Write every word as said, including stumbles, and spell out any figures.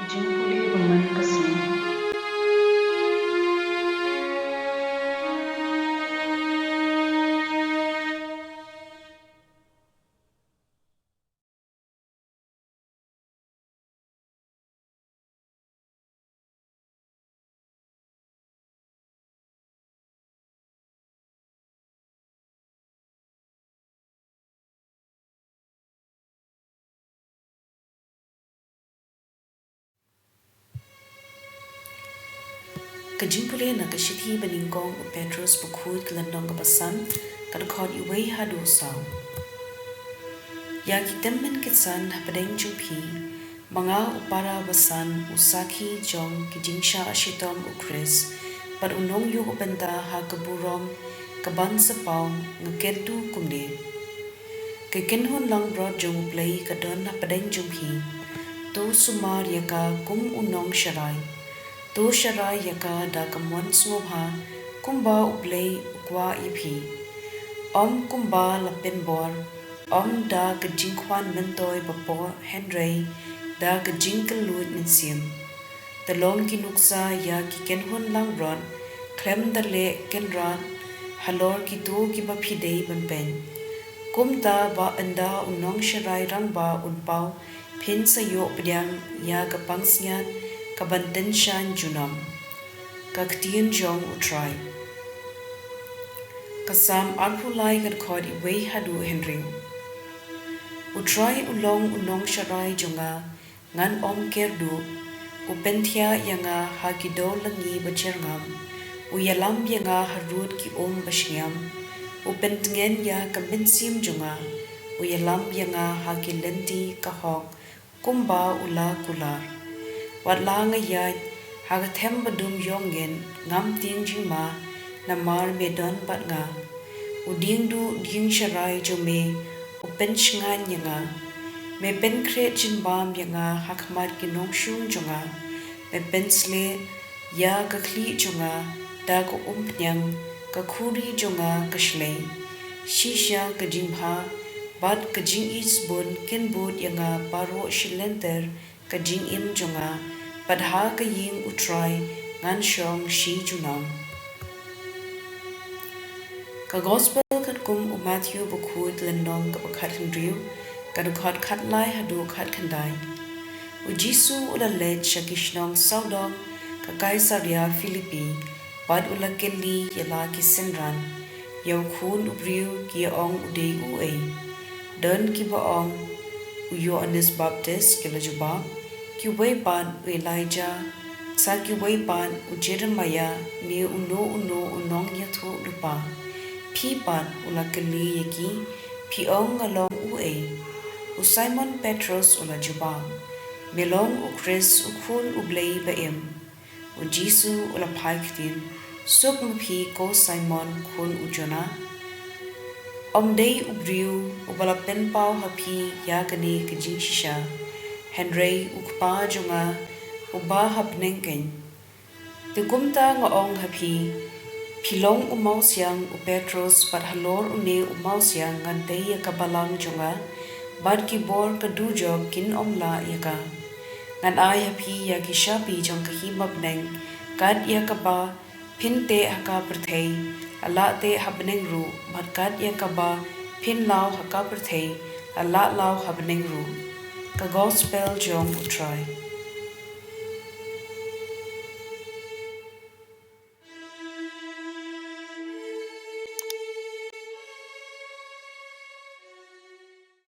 Jingpule ba man ka sngi. Ka jingpule na ka shithi ba nyngkong u Petros bakhuid, ka lynnong kaba san, ka dkhot wei haduh saw. Ïa ki tymmen ki san hapdeng jong phi, ma nga u para ba san, u sakhi jong ki jingshah shitom u Khrist, bad u nongïuh bynta ha ka burom kaban sa paw, nga kyntu kumne. Ka kynhun langbrot jong U Blei ka don hapdeng jong phi. To sumar ïa ka kum u nongsharai. To sharai ïa ka da ka mon sngewbha, kumba U Blei u kwah ïa phi. Ym kumba la pynbor, ym da ka jingkwah myntoi ba poh, hynrei da ka jingkylluid mynsiem. Te long ki nuksa ïa ki kynhun langbrot, khlem da leh kynrad halor kito kiba phi dei ban pyn. Kumta ba ynda u nongsharai rangbah un paw, phin sa ïoh pdiang ïa ka pansngiat kaban tyngshaiñ junom. Ka ktien jong U Trai. Ka Salm arphew lai, ka dkhot wei haduh hynriew. U Trai u long u nongsharai jong nga, ngan ym kyrduh. U pynthiah ïa nga ha ki dewlynngi ba jyrngam. U ïalam ïa nga harud ki um ba shngiam. U pyntngen ïa ka mynsiem jong nga. U ïalam ïa nga ha ki lynti ka hok, kumba u la kular. Wat la nga ïaid ha ka them ba dum ïong ngin, ngam tieng jingma, namar me don bad nga. U diengduh dieng sharai jong me u pynshngaiñ ïa nga. Me pynkhreh jingbam ïa nga ha khmat ki nongshun jong nga. Me pynshlei ïa ka khlieh jong nga da ka umphniang, ka khuri jong nga ka shlei. Shisha ka jingbha bad ka jingisbun kin bud ïa nga baroh shi lynter ka jingim jong nga, bad ha ka ïing U Trai ngan shong shi junom. Ka Gospel katkum u Matthew bakhuid, lynnong kaba khathynriew, ka dkhot khatlai haduh khatkhyndai. U Jisu u la leit sha ki shnong sawdong ka Kaisaria Philippi, bad u la kylli ïa la ki synran, ïa u Khun u briew ki ong u dei uei. Don kiba ong u Ïoannis Baptist, ki la jubab, kiwei pat u Elijah, sa kiwei pat u Jeremiah ne uno uno u nongïathuhlypa. Phi pat, u la kylli ïa ki, phi ong nga long uei? U Simon Petros u la jubab, me long u Khrist, u Khun U Blei ba im. U Jisu u la phai ktien, suk ma phi ko Simon khun u Jonah. Ym dei u briew uba la pynpaw ha phi ïa kane ka jingshisha, hynrei U Kpa jong nga uba ha bneng kein. Te kumta nga ong ha phi, phi long u mawsiang u Petros, bad halor une u mawsiang ngan tei ïa ka balang jong nga, bad ki bor ka dujok kin ym lah ïa ka. Ngan ai ha phi ïa ki shabi jong ka hima bneng, kat ïa kaba phin teh ha ka pyrthei, la lah teh ha bneng ruh, bad kat ïa kaba phin law ha ka pyrthei, la lah law ha bneng ruh. Ka Gospel jong U Trai.